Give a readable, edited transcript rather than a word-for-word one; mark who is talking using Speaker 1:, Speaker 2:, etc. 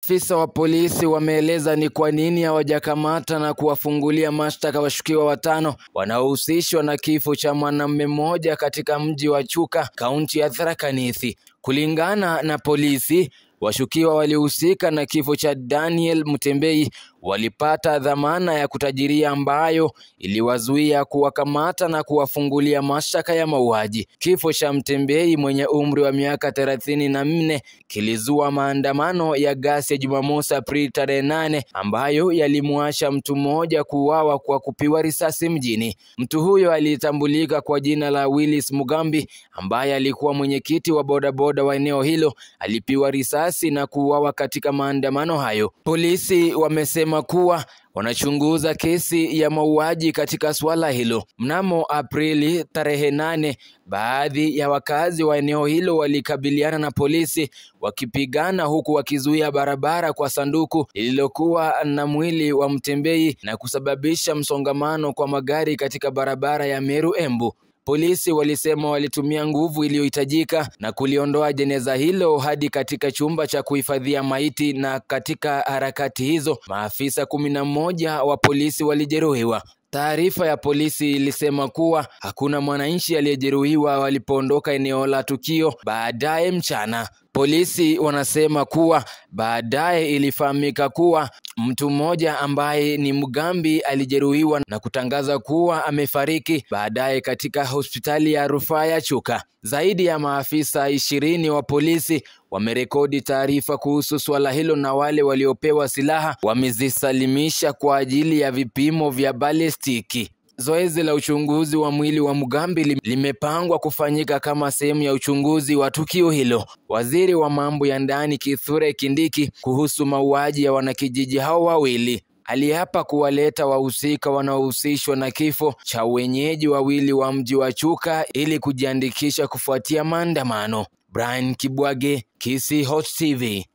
Speaker 1: Afisa wa polisi wameeleza ni kwa nini hawajakamata na kuwafungulia mashtaka washukiwa watano wanaohusishwa na kifo cha mwanamume mmoja katika mji wa Chuka, kaunti ya Tharaka Nithi. Kulingana na polisi, washukiwa walihusika na kifo cha Daniel Mutembei walipata dhamana ya kutajiria ambayo iliwazuia kuwakamata na kuwafungulia mashtaka ya mauaji. Kifo cha Mutembei mwenye umri wa miaka 34 kilizua maandamano ya ghasia Jumamosi Aprili tarehe 8 ambayo yalimuacha mtu mmoja kuuawa kwa kupigwa risasi mjini. Mtu huyo alitambulika kwa jina la Willis Mugambi ambaye alikuwa mwenyekiti wa bodaboda wa eneo hilo. Alipigwa risasi na kuuawa katika maandamano hayo. Polisi wamesema kuwa wanachunguza kesi ya mauaji katika swala hilo. Mnamo Aprili tarehe 8, baadhi ya wakazi wa eneo hilo walikabiliana na polisi wakipigana huku wakizuia barabara kwa sanduku lililokuwa na mwili wa Mutembei na kusababisha msongamano kwa magari katika barabara ya Meru Embu. Polisi walisema walitumia nguvu iliyohitajika na kuliondoa jeneza hilo hadi katika chumba cha kuhifadhia maiti, na katika harakati hizo maafisa 11 wa polisi walijeruhiwa. Taarifa ya polisi ilisema kuwa hakuna mwananchi aliyejeruhiwa walipoondoka eneo la tukio baadaye mchana. Polisi wanasema kuwa baadaye ilifahamika kuwa mtu mmoja ambaye ni Mugambi alijeruhiwa na kutangaza kuwa amefariki baadaye katika hospitali ya rufaa ya Chuka. Zaidi ya maafisa 20 wa polisi wamerekodi taarifa kuhusu swala hilo, na wale waliopewa silaha wamezisalimisha kwa ajili ya vipimo vya balistiki. Zoezi la uchunguzi wa mwili wa Mugambi limepangwa kufanyika kama sehemu ya uchunguzi wa tukio hilo. Waziri wa mambo ya ndani Kithure Kindiki kuhusu mauaji ya wanakijiji hao wawili aliapa kuwaleta wahusika wanaohusishwa na kifo cha wenyeji wawili wa mji wa Chuka ili kujiandikisha kufuatia maandamano. Brian Kibwage, Kisii Hot TV.